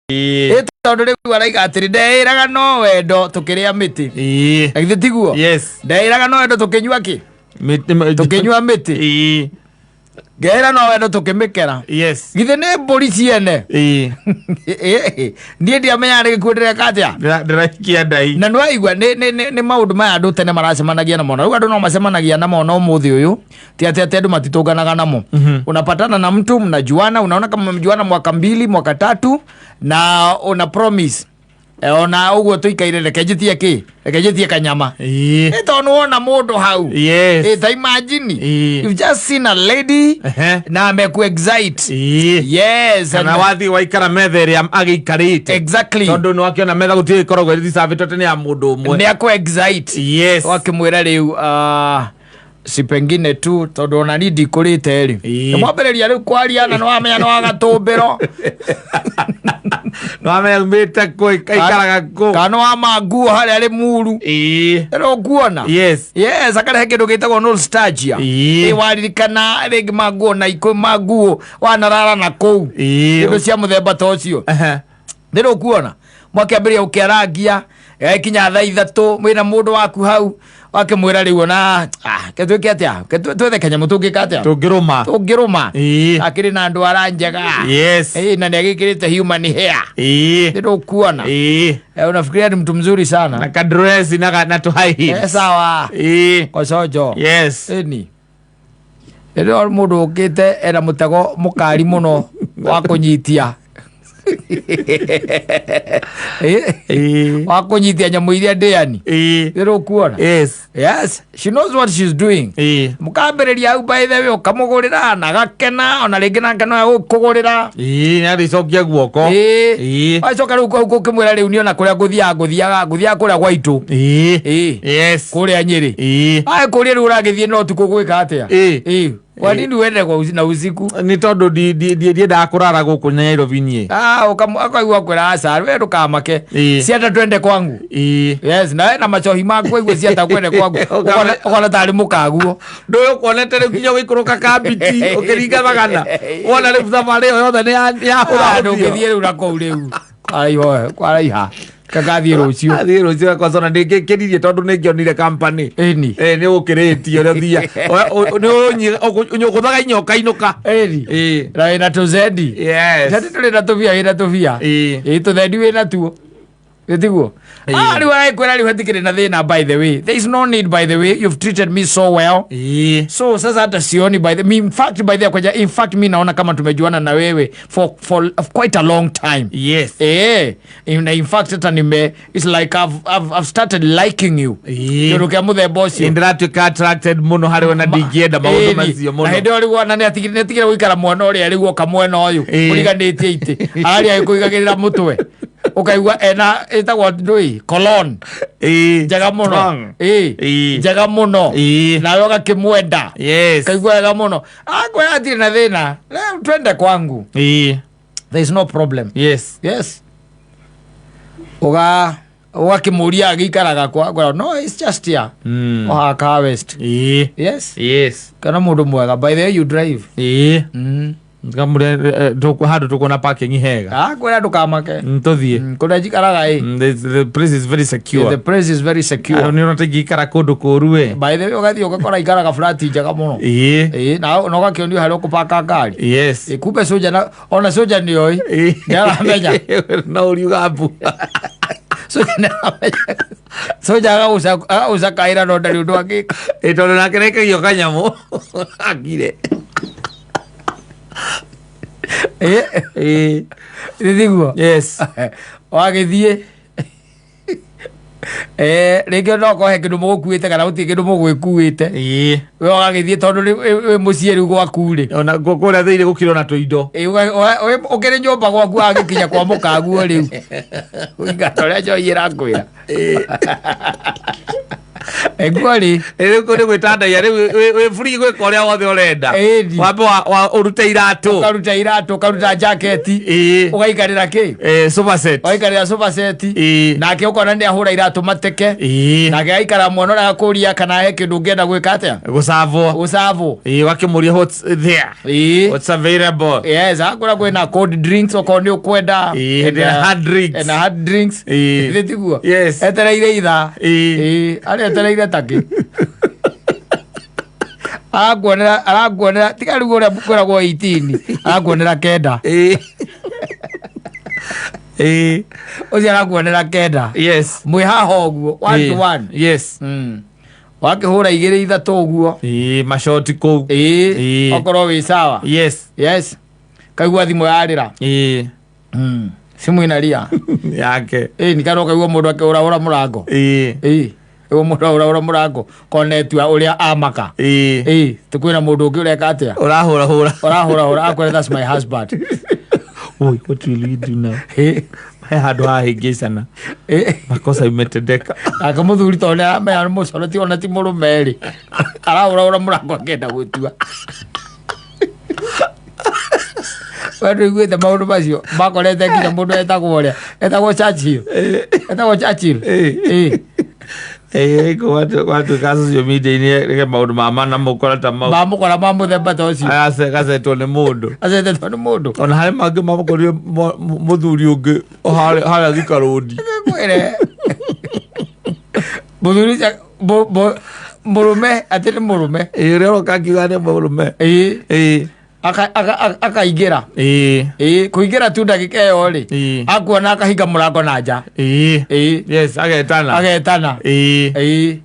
Ĩ tondũ rĩu araiga atĩrĩ, ndeĩraga no wendo tũkĩrĩa mĩtĩ. Na githĩ tiguo? Yes. Ndeĩraga no wendo tũkĩnyua kĩ? Tũkĩnyua mĩtĩ. Ngeĩra no wendo tũkĩmĩkera. Githĩ nĩ mbũri ciene? Niĩ ndiamenyaga nĩ gĩkuũ ndĩreka atĩa. Ndĩraikia ndai. Na nĩwaigua nĩ maũndũ maya andũ tene maracemanagia namo, na rĩu andũ no macemanagia namo na ũmũthĩ ũyũ, ti atĩ atĩ andũ matitũnganaga namo. Unapatana na mtu, mnajuana, unaona kama mmejuana mwaka 2, mwaka 3, na una promise, ona ũguo tũikaire, reke njĩtie kĩ, reke njĩtie kanyama. Ĩ tondũ nĩwona mũndũ hau. Ĩ ta imagine you've just seen a lady na ameku excite. Yes. Kana wathiĩ waikara metha ĩrĩa agĩikarĩte. Tondũ nĩ wakĩona metha gũtirĩ ĩkoragwo ĩrĩ reserved atĩ nĩ ya mũndũ ũmwe. Nĩ akũ excite. Wakĩmwĩra rĩu, si pengine tu tondũ ona ni ndikũrĩte rĩ. Nĩmwambĩrĩria rĩu kwaria na nĩwamenya nĩ wagatũmbĩro. Nĩ wamenya umĩte kũ, aikaraga kũ. Kana nĩ wa manguo harĩa rĩ muru. Rĩu ũkuona. Yes, akarehe kĩndũ gĩtagwo nostalgia. Ĩ waririkana rĩngĩ manguo na ikũ manguo wanarara na kũu. Indo cia mũthemba ta ũcio. Rĩrĩ ũkuona mwakĩambĩrĩria gũkĩarangia, gagĩkinya thaa 3, wĩna mũndũ waku hau, wakĩmwĩra rĩu ona ke twĩke atĩa, ke twethe kanyamũ tũngĩka atĩa, Tũngĩrũma. Tũngĩrũma. Akĩrĩ na ndwara njega. Ĩ, na nĩ agĩkĩrĩte human hair. Rĩrĩ ũkuona. Unafikiria ni mtu mzuri sana. Na kadress na tũ high heels. Sawa. Kocojo. Ĩni rĩrĩa mũndũ ũkĩte ena mũtego mũkari mũno wa kũnyitia. Wa kũnyitia nyamũ iria ndĩani. Rĩrĩ ũkuona. Yes, she knows what she's doing. Mũkambĩrĩria hau, by the way, ũkamũgũrĩra na gakena, ona rĩngĩ nake no agũkũgũrĩra. Ĩĩ, nĩ arĩcokia guoko. Wacoka rĩu kau ũkĩmwĩra rĩu niĩ ona kũrĩa ngũthiaga ngũthiaga kũrĩa gwa itũ. Kũrĩa Nyĩrĩ. Kũrĩa rĩu ũragĩthiĩ no ũtukũ gwĩka atĩa? Ĩĩ. Kwa nini uende kwa na usiku? Nĩ tondũ ndiendaga kũrara gũkũ Nairobi niĩ. Ah, akaigua kwĩra aca, we ndũkamake. Ciata twende kwangu. Yes, na na macohi maku aigua ciata kwende kwangu. Ũkona tarĩ mũkaguo. Ndũĩ ũkuonete rĩu nginya ũgĩikũrũka kambiti ũkĩringa thagana, wona rĩu thabarĩ ĩyo yothe nĩ yahũra. Ah, ndũngĩthiĩ rĩu na kũu rĩu. Kwaraiha, kwaraiha. Kagathiĩ rũciũ. Athiĩ rũciũ kwacona ndĩngĩkĩririe tondũ nĩ ngĩonire company. Ĩni. Nĩ ũkĩrĩtie ũrĩa ũthia nĩ ũgũthaga inya ũkainũka. Ĩni. Na wĩna tũzendi. Tati tũrĩ na tũbia, wĩna tũbia. Ĩĩ, tũthendi wĩna tuo. Ĩtiguo? Ah, rĩu agĩkwĩra rĩu hatikĩrĩ na thĩna, by the way. There is no need, by the way. You've treated me so well. So sasa hata sioni, by the me, in fact, by the way, in fact mi naona kama tumejuana na wewe for quite a long time. In fact hata nime it's like I've started liking you. Kĩndũ kĩa mũthemba ũcio. Ndĩratuĩka attracted mũno harĩ we na ndingĩenda maũndũ Ĩni. macio Na mũno. hĩndĩ ĩyo rĩu ona nĩ atigire gũikara mwena ũrĩa, rĩu oka mwena ũyũ ũriganĩtie itĩ, araria agĩkũigagĩrĩra mũtwe, ũkaigua ena ĩtagwo ndũĩ cologne njega mũno. Strong. Njega mũno. Nawe ũgakĩmwenda. Kaigua wega mũno, akwĩra atirĩ na thĩna. Rĩu twende kwangu. There is no problem. Yes, uga ũgakĩmũria agĩikaraga kwa, akwĩra no, it's just here. Oha West. Yes. Kana mũndũ mwega, by the way, you drive. Ngamũria handũ tũkuona parking hega. Akwĩra ndũkamake. Tũthiĩ. Kũrĩa njikaraga ĩ. The place is very secure. The place is very secure. Nĩ ũrona ingĩikara kũndũ kũũru ĩ. By the way, ũgathiĩ ũgakora ikaraga flat njega mũno. Ĩ, na ũgakĩonio harĩa ũkũbaka ngari. Ĩ, kumbe soja na ona soja nĩ oĩ. Nĩ aramenya. No ũriuga mbu. Soja nĩ aramenya. Soja agagũcakaĩra no ndarĩ ũndũ angĩka. Ĩ, tondũ nake nĩaikagio kanyamũ akire. Ĩ, nĩ thiguo. Wagĩthiĩ, rĩngĩ no kohe kĩndũ mũgũkuĩte kana gũtirĩ kĩndũ mũgwĩkuĩte. We ũgagĩthiĩ tondũ wĩ mũciĩ rĩu gwaku rĩ. Ona kũrĩa thĩinĩ gũkĩrĩ ona tũindo. Ĩ, ũkĩrĩ nyũmba gwaku, agĩkinya kwa mũkaguo rĩu ũingata ũrĩa njohi ĩrakwĩra. Ekuo rĩ. Rĩu kũ nĩ gwĩtandaia rĩu wĩ free gwĩka ũrĩa wothe ũrenda. Ĩni. Wambe ũrute iratũ. Ũkaruta iratũ, ũkaruta jaketi. Ũgaikarĩra kĩ? Sofa set. Ũgaikarĩra sofa set. Nake ũkona nĩ ahũra iratũ mateke. Nake aikara mwana ũrĩa akũria kana he kĩndũ ũngĩenda gwĩka atĩa. Gũcavwo. Gũcavwo. Wakĩmũria what's there. What's available. Yes, akora kwĩna cold drinks okorwo nĩ ũkwenda. Ĩĩ, na hard drinks. Na hard drinks. Githĩ tiguo? Yes. Etereire ithaa. Ĩĩ, arĩa etereire takĩ. Arakuonera tiga rĩu ũrĩa kwĩragwo 18, arakuonera 9. Ĩĩ. Ĩĩ. Ũcio arakuonera 9. Yes. Mwĩ haha ũguo, one to one. Yes. Wakĩhũra igĩrĩ ithatũ ũguo. Ĩĩ, macoti kũu. Ĩĩ. Okorwo wĩ sawa. Yes. Yes. Kaigua thimũ yarĩra. Simu inalia. Yake. Ĩĩ, nikano kaigua mũndũ akĩhũrahũra mũrango. Ĩĩ. Kaigua mũndũ ahũrahũra mũrango konetua ũrĩa amaka. Ĩĩ, tũkwĩna mũndũ ũngĩ ũreka atĩa? Ũrahũrahũra. Ũrahũrahũra akwĩra that's my husband. Oi, what will we do now? Ĩĩ. He handũ hahĩngĩcana. Ĩĩ. Makosa imetendeka. Nake mũthuri tondũ nĩ aramenya nĩ mũcoro ti ona ti mũrũme rĩ. Arahũrahũra mũrango akĩenda gwĩtua. We ndũiguĩte maũndũ macio makorete nginya mũndũ etagwo ũrĩa etagwo Churchill, etagwo Churchill. Ĩĩ. Ĩĩ. Gwatuĩka social media-inĩ reke maũndũ ma mana mũkora ta mau. Mamũkora ma mũthemba ta ũcio. Gacetwo nĩ mũndũ. Acetetwo nĩ mũndũ. Ona harĩ mangĩ mamũkorire mũthuri ũngĩ harĩa Thika Road. Kwĩre mũthuri ũcio mũrũme atĩ nĩ mũrũme. Ĩĩ, ũrĩa ũroka akiuga nĩ mũrũme. Ĩĩ. Ĩĩ. Akaingĩra. Ĩĩ. Ĩĩ, kũingĩra tu ndagĩka ĩyo rĩ, akuona akahinga mũrango na nja. Ĩĩ. Ĩĩ. Yes, agetana. Agetana. Ĩĩ. Ĩĩ,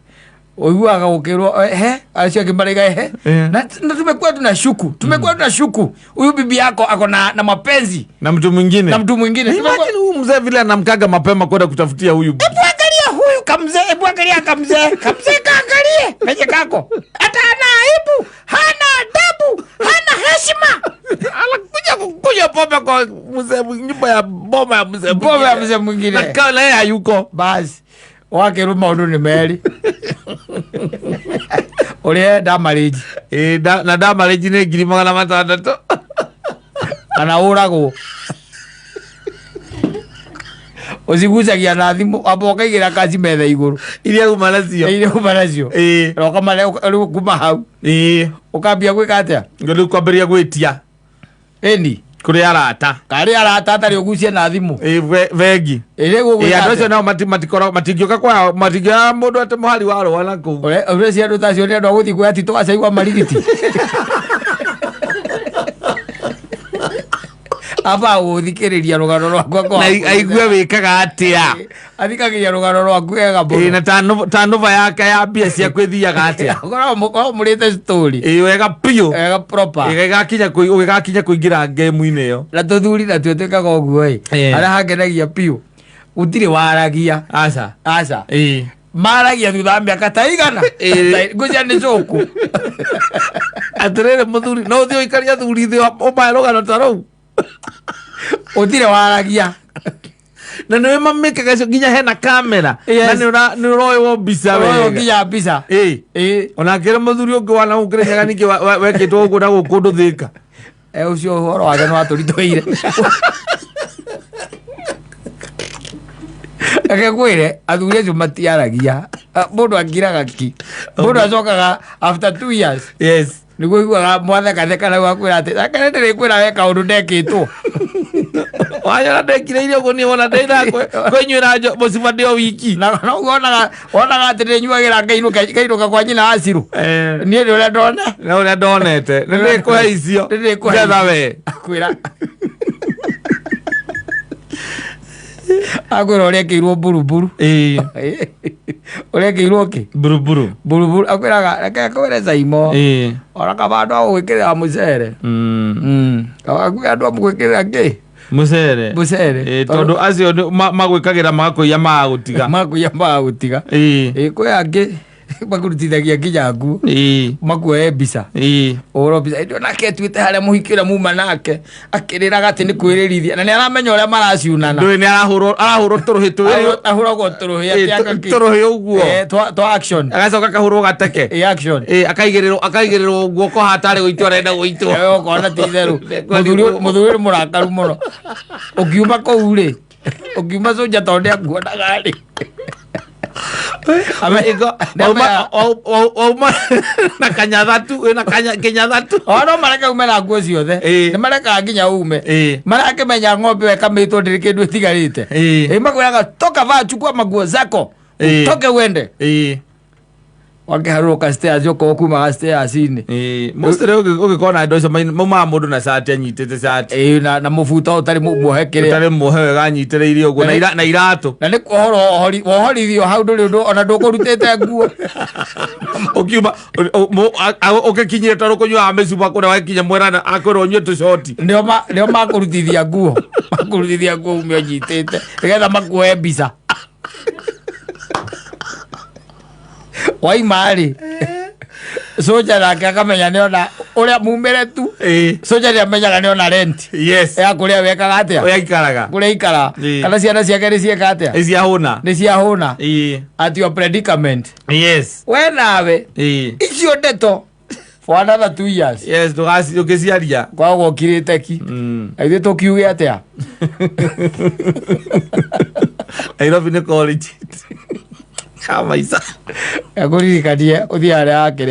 ũiguaga gũkĩrwo ehe, acio angĩ maraiga ehe. Na tumekuwa tunashuku, tumekuwa tunashuku huyu bibi yako ako na mapenzi na mtu mwingine. Na mtu mwingine. Imagine huyu mzee vile anamkaga mapema kwenda kutafutia huyu. Hebu angalia huyu kamzee, hebu angalia kamzee, kamzee kaangalie penye kako, hata hana aibu, hana adabu, hana heshima. Anakuja kukunywa pombe kwa mzee, nyumba ya boma ya mzee Pombe ya mzee mwingine. Na kama yeye hayuko. Basi wakĩrwo maũndũ nĩ merĩ ũrĩa ndamarĩnji. Ĩĩ, na ndamarĩnji nĩ 600,000. Kana ũragwo ũcigucagia na thimũ, wamba ũkaigĩra kaci metha igũrũ. Iria uma nacio. Iria uma nacio. Ĩĩ. Na ũkamare rĩu kuma hau ũkambia gwĩka atĩa? Rĩu kwambĩrĩria gwĩtia. Ĩni. Kũrĩ arata. Karĩ arata atarĩ ũgucie na thimũ. Ĩĩ, bengi. Ĩĩ, rĩu ũgwĩka Ĩĩ, andũ atĩa? acio nao matikoragwo matingĩũka kwa matingĩoya mũndũ atĩ mũhari wa rũa na kũu. Ũreciria andũ ta acio nĩ andũ a gũthiĩ kuoya titũ gacaigua marigiti? Aba gũthikĩrĩria rũgano rwakwa kwa Na aigue wĩkaga atĩa. Athikagĩrĩria rũgano rwaku wega Ĩĩ, mũno. na tanova yake ya mbia ciaku ĩthiaga atĩa. Ũkoragwo mũrĩte story. Ĩĩ, wega biũ. Wega proper. Ĩgĩgakinya kũingĩra game-inĩ ĩyo. Na tũthuri natuo twĩkaga ũguo ĩ. Harĩa hangenagia biũ gũtirĩ waragia. Aca. Aca. Maragia thutha wa mĩaka ta igana. Ngũcia nĩ cũkũ. Atĩrĩrĩ mũthuri, no ũthiĩ ũikarie athuri thĩ ũmahe rũgano ta rũu. Gũtirĩ waragia. Na nĩwe mamĩkaga icio nginya hena kamera. Yes. Na nĩ ũroywo mbica Ũroywo wega. nginya mbica. Ĩĩ. Ĩĩ. Ona akĩra mũthuri ũngĩ wana gũkũ Kĩrĩnyaga ningĩ wekĩtwo ũguo na gũkũ ũndũ Thĩka. Ũcio ũhoro wake nĩ watũritũhĩire. Reke ngwĩre, athuri acio matiaragia. Mũndũ akiraga ki. Mũndũ acokaga after 2 years. Yes. Nĩguo iguaga mwathekatheka na akwĩra atĩ akare ndĩrĩkwĩra we kaũndũ ndekĩtwo. Wanyona ndekire irio ũguo niĩ wona ndĩna kwĩnyuĩra mũciba ndĩ o wiki. Na noguo wonaga atĩ ndĩnyuagĩra ngainũka kwa nyina wa Cirũ. Niĩ nĩ ũrĩa ndona. Nĩ ũrĩa ndonete. Nĩ ndĩkũhe icio. Nĩ ndĩkũhe Ngetha icio. we. Akwĩra. Akwĩra ũrekĩirwo mburuburu. Ĩĩ. Ũrekĩirwo kĩ? Mburuburu. Mburuburu. Akwĩraga reke akwĩre Saimo. Ĩĩ. Ona kaba andũ a gũgwĩkĩrĩra mũcere. Kaba kwĩ andũ a gũgwĩkĩrĩra kĩ? Mũcere. Mũcere. Ĩĩ, tondũ acio nĩ magwĩkagĩra magakũiya magagũtiga. Magakũiya magagũtiga. Ĩĩ. Ĩĩ, kwĩ angĩ. Makurutithagia nginya nguo. Ĩĩ. Makuoe mbica. Ĩĩ. Ũhoro mbica ĩndĩ onake atuĩte harĩa mũhiki ũrĩa muma nake akĩrĩraga atĩ nĩ kwĩrĩrithia na nĩ aramenya ũrĩa maraciunana. Ndũĩ nĩ arahũrwo arahũrwo tũrũhĩ twĩrĩ. Ahũragwo tũrũhĩ Ĩĩ, atĩ agakĩ- tũrũhĩ ũguo. Twa action. Agacoka akahũrwo gateke. Ĩ, action. Ĩĩ, akaigĩrĩrwo akaigĩrĩrwo guoko hatarĩ gũitwo arenda gũitwo. Ewe ũkona ti itherũ. Mũthuri nĩ mũrakaru mũno. Ũkiuma kũu rĩ, ũkiuma cũnja tondũ nĩ akuonaga rĩ. Wauma na kanyathatu wĩna kĩnyathatu. O no mareke ume na nguo ciothe. Ĩĩ. Nĩ marekaga nginya ume. Ĩĩ. Marakĩmenya ng'ombe ĩyo ĩkamĩtwo ndĩrĩ kĩndũ ĩtigarĩte. Ĩĩ. Ĩ, makwĩraga toka vaa chukua maguo zako. Ĩĩ. Utoke uende. Ĩĩ. Wakĩharũrũka stairs okorwo kumaga stairs-inĩ. Ĩĩ, mostly ũgĩkorwo na andũ acio maumaga mũndũ na cati anyitĩte cati. Ĩĩ, na mũbuto ũtarĩ muohe kĩrĩa. Ũtarĩ muohe wega anyitĩrĩire ũguo na iratũ. Na nĩ kuohorwo wohorithio hau ndũrĩ ũndũ ona ndũkũrutĩte nguo. Ũkiuma ũgĩkinyire tondũ kũnyuaga mĩcuba kũrĩa wakinya mwerana akwĩrwo ũnyue tũcoti. Nĩo makũrutithia nguo. Makũrutithia nguo ume ũnyitĩte nĩgetha makuoe mbica. Waima rĩ, soja nake akamenya nĩona ũrĩa mumĩre tu. Ĩĩ. Soja nĩamenyaga nĩona rent Yes. ya kũrĩa wekaga atĩa. Ũrĩa aikaraga. Kũrĩa ikara. Ĩĩ. Kana ciana ciake nĩ cieka atĩa. Nĩ ciahũna. Nĩ ciahũna. Ĩĩ. At your predicament. Yes. We nawe. Ĩĩ. Icio ndeto for another 2 years. Yes, ndũgĩciaria. Kwagwo ũkirĩte ki. Na ithuĩ tũkiuge atĩa? Nairobi nĩ college. Ya maica. Ngũririkanie ũthiĩ harĩa hakĩrĩa.